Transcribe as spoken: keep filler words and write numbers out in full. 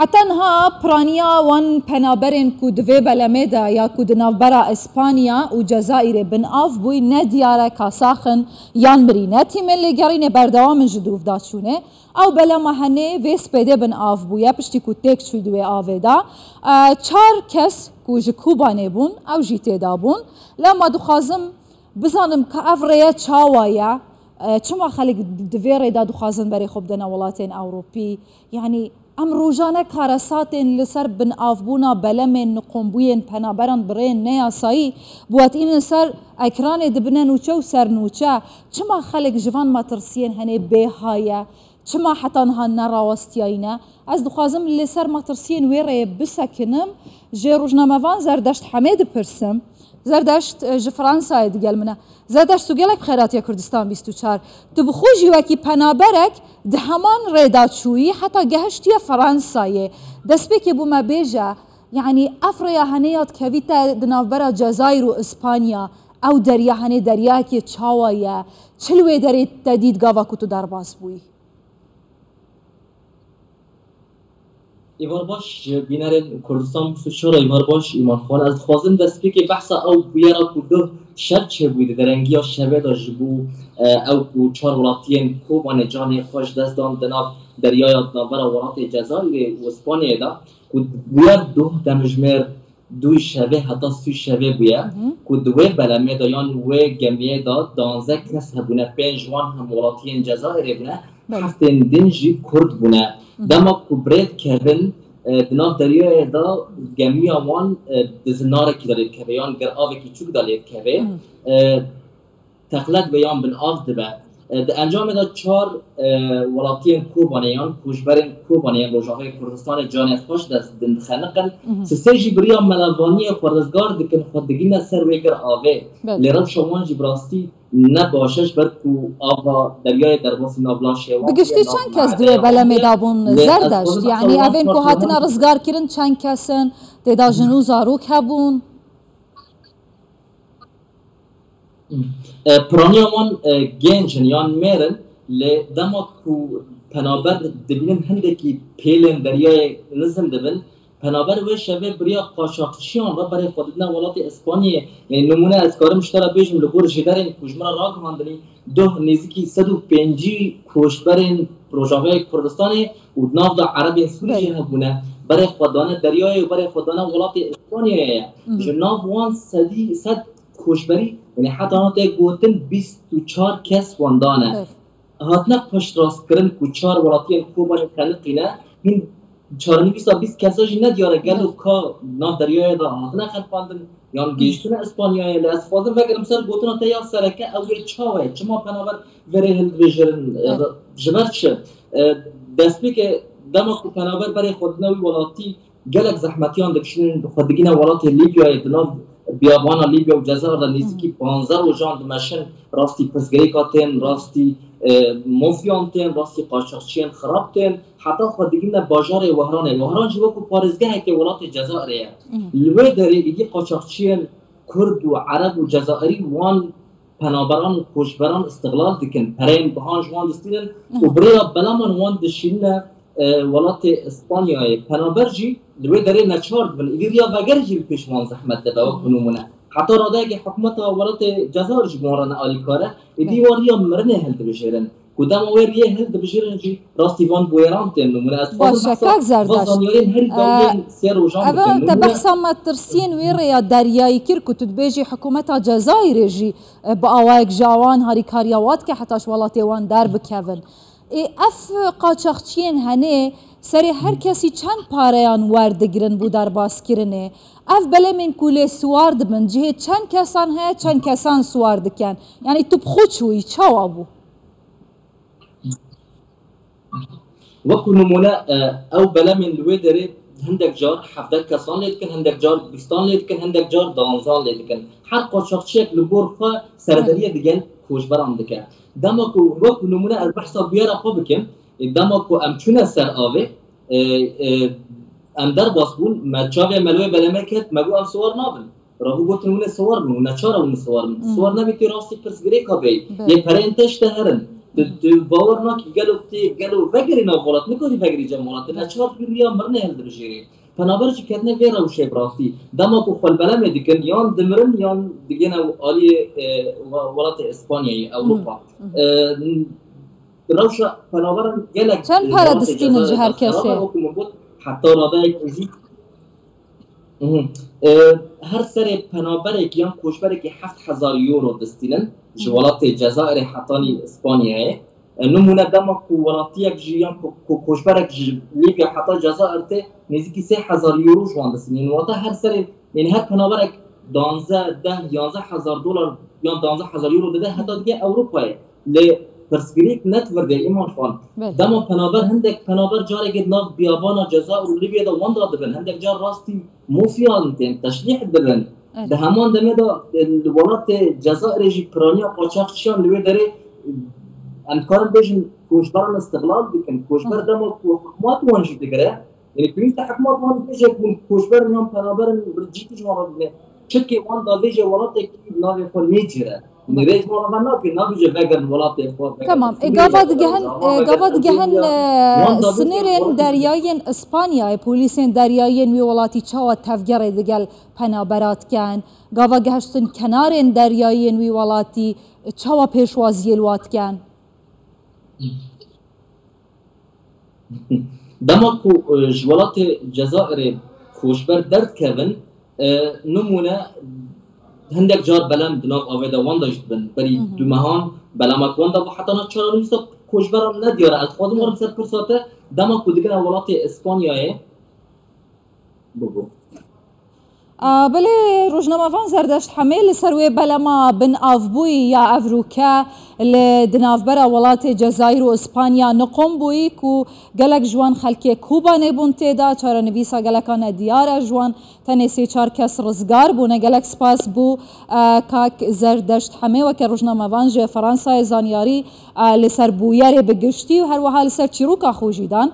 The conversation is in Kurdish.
Heta niha piraniya wan penaberên ku di vê belemê de ya ku di navbera Îspanya û Cezayirê bin av bûy ne diyar e ka sax in yan mirî ne. Tîmên lêgerînê berdewam in ji dûvdaçûnê. Ew belema henê vê spêdê bin av bûye piştî ku têk çûy di wê avê de. E, çar kes ku ji Kûbanê bûn, ew jî tê de bûn. Lema dixwazim bizanim ka ev rêye çawa ye? E, çima xelk di vê rê de dixwazin berê xwe bidene welatên Ewropî? Yanî em rojane karesatên li ser binavbûna belemên niqombûyên penaberan bi rêyên neyasayî biwetînin ser ekranê dibine nûçe û ser nûçe. Çima xelk ji van metirsiyên henê bêha ye? Çima heta niha nerawestiyayî ne? Ez dixwazim li ser metirsiyên wê rêyê bisekinim. Ji rojnamevan Zerdeşt Hemê dipirsim. Zerdeşt, e, ji Fransayê digel min e. Zerdeşt, tu gelek bi xêr hatiye Kurdistan bîst û çar. Tu bi xwe jî wekî penaberek di heman rê de çûyî heta gehiştiye Fransayê. Destpêkê bo me bêje, yanî ev rêya henê ya dikevîte di navbera Cezayir û Îspanya, ew derya henê deryayekê çawa ye? Çi li wê derê te dît gava ku tu derbas bûyî? Îvar baş ji bînerên Kurdistan bîst û çar, îvar baş Îman Xan. Ez dixwazim destpêkê behsa ew bûyera ku duh şev çêbûyî di derengiya şevê de ji bo, e, ew ku çar welatiyên Kobanê canê xwe ji dest dan di nav deryaya di navbera welatê Cezayirê û Îspanyayê de ku bûyer duh demjimêr dûy şevê heta sî şevê bûye Hı hı. ku di wê belemê de yan wê gemiyê de danzdeh kes hebûne, pênc ji wan hemwelatiyên Cezayirê bûne, Belê. heftên din jî Kurd bûne. Hı hı. Dema ku bi rê dikevin, e, di nav deryayê de gemiya wan, e, di zinarekî de lê dikeve yan giravekî çûk de lê dikeve. Hı. E, teqlet ve yan bin av dibe. E, di encamê de çar, e, welatiyên Kobanê yan koçberên Kobanê yên Rojavayê Kurdistanê canê xwe ji dest didin, dixeniqin. Mhm. Sisê jî bi riya melevaniyê xwe rizgar dikin, xwe digîne ser wê gir avê. Belê. Lê rewşa wan jî bi rastî ne baş e, ji ber ku ava deryayê derbasî nav laşê wan Bi giştî çend kes di wê belemê de bûn, Zerdeşt? Yanî evên ku hatine rizgar kirin çend kes in? Tê de jin û zarok hebûn? E, piraniya wan, e, genc in yan mêr in, lê dema ku penaber dibînin hindekî pêlên deryayê nizm dibin, penaber wê şevê bi riya qaçaxçiyan re berê xwe didine welatê Îspanyayê. Yanî nimûne ez karim ji te re bêjim, li gor jêderên ku ji min re ragihandinî, duh nêzîkî sed û pêncî koçberên Rojavayê Kurdistanê û di nav de Erebên Sûrî jî Belê. hebûne, berê xwe dane deryayê û berê xwe dane welatê Îspanyayê ye. Mhm. Ji nav wan sedî sed koçberî, yanî heta niha tê gotin bîst û çar kes wan dane. Belê. Hatine piştrastkirin ku çar welatiyên Kobanê xeniqîne, hîn çarenivîsa bîst kesa jî nediyar e, gelo Belê. ka nav deryayê de hatine xeniqandin, yan Hı. gihiştine Îspanyayê. Lê ez dixwazim vegerim ser gotina te ya sereke, ew ê çawa ye? Çima penaber vê rê hildibijêrin? E, Hı. ji ber çi? E, destpêkê dema ku penaber berê xwe didine wî welatî, gelek zehmetiyan dikişînin, xwe digîne welatê Lîbyayê, di nav biyabana Lîbya û Cezayir de nêzîkî Hı. panzdeh rojan dimeşin, rastî pirsgirêka tên, rastî, e, mafyan tên, rastî qaçaxçiyên xirab tên, heta xwe digîne bajarê Wehranê. Wehran jî wekû parêzgehekê welatê Cezayirê ye. Hı. Li wê derê êdî qaçaxçiyên Kurd û Ereb û Cezayirî wan penaberan û koçberan îstiglal dikin, pereyên bihan ji wan distînin û Hı. bi rêya belaman wan dişînine, e, welatê Îspanyayê. Penaber jî li wê derê neçar dibin. Îdî riya veger jî li pêş wan zehmet dibe, wek Hı. nimûne. Heta radeyekê hikûmeta welatê Cezayir jî bi wan re ne alîkar e. Îdî Belê. wan riya mirinê hildibijêrin. Ku dema wê riyê hildibijêrin jî rastî van bûyeran tên nimûne. Ez Baş dixwazim e, behsa kak van Zerdaşt. zanyariyên herî Ee, dawiyên sê rojan Eve bikim. te Nimûne behsa metirsiyên wê rêya deryayî kir ku tu dibêjî hikûmeta Cezayirê jî, e, bi awayek ji awan harîkariya wa dike heta ji welatê wan derbikevin. Ê, ev qaçaxçiyên henê serê her kesî çend pareyan werdigirin bo derbaskirinê? Ev belemên ku lê siwar dibin, cihê çend kesan heye, çend kesan siwar dikin? Yanî tu bi xwe çûyî, çawa bû? Wekû nimûne, e, ew belemên li wê derê hindek car hevdeh kesan lê dikin, hindek car bîstan lê dikin, hindek car danzan lê dikin. Her qaçaxçiyek li gor xwe serederiyê digel koçberan dike. Dema ku wekû nimûne ez behsa bûyera xwe bikim, e, dema ku em çûne ser avê, e, e, em derbas bûn, me çavê me li wê belemê ket, me got em siwar nabin. Rabû gotin hûn ê siwar bin, hûn neçar e hûn siwar bin. Hmm. Siwar nebî tê rastî pirsgirêka bey. Belê. Yê pereyên te ji te herin. Tu, tu bawer nakî gelo tê, gelo vegerî nav welat, nikarî vegerî cem welat. Te neçar dibî riya mirinê hildibijêrê. Penaber jî ketine vê rewşê bi rastî. Dema ku xwe li belemê dikin, yan dimirin, yan digihine aliyê, e, we-, welatê Îspanyayê, Ewropa. E, rewşa penaberan gelek Çend pere distînin ji her kesê? Wekî min got, heta radeyek jî Mhm. E, her serê penaberekî yan koçberekî heft hezar euro distînin ji welatê Cezayirê hetanî Îspanyayê. E, nimûne dema ku welatiyek jî yan ku, ku koçberek ji Lîbya heta Cezayir tê, nêzîkî sê hezar euro ji wan distînin. Wata her serê, yani her penaberek danzdeh, deh, yanzdeh hezar dolar yan danzdeh hezar euro dide heta digihê Ewropayê. Lê pirsgirêk ne di vir de, Îman Xan. Belê. Dema penaber, hindek penaber carekê di nav biyabana Cezayir û Lîbyayê de wenda dibin. Hindek car rastî mafyan tên, teşlîh dibin. Evet. Di heman demê de, e, li welatê Cezayirê jî piraniya qaçaxçiyan li wê derê, e, em dikarin bêjin koçberan îstiglal dikin. Koçber Hı. dema ku hikûmet wan jî digire, yani pêwîst e hikûmet wan bêje ku koçber yan penaber in, cî ji wan re bibîne. Çirkê wan davêje welatekî navê xwe nêcire. Nirêj wan re nake, nabêje vegerin welatê xwe, vegerin Tamam. E, Sûriyê, gava vegerin digehin, Rojava, e, gava vegerin digehin, Libya. e, Wan davêje sinirên welatekî deryayên Îspanyayê, polîsên deryayên wî welatî çawa tevgerê digel penabera dikin? Gava gehiştin kenarên deryayên wî welatî çawa pêşwaziyê li wa dikin? Dema ku, e, ji welatê Cezayirê koçber derdikevin, e, nimûne hindek car belem di nav avê de wenda jî dibin. Berî Hı hı. du mehan belemek wenda bû, heta niha çarenivîsa koçberan nediyar e. Ez dixwazim werim ser pirsa te, dema ku digine welatê Îspanyayê, bibû. A, belê, rojnamevan Zerdeşt Hemê li ser wê belema bin avbûyî ya evrûke li di navbera welatê Cezayir û Îspanya niqom bûyî ku gelek ji wan xelkê Kûbanê bûn tê de, çarenivîsa geleka nediyar e ji wan, tenê sê çar kes rizgar bûne. Gelek spas bû, e, kak Zerdeşt Hemê weke rojnamevan ji Fransayê zanyarî, e, li ser bûyerê bi giştî û her wiha li ser çîroka xwe jî dan.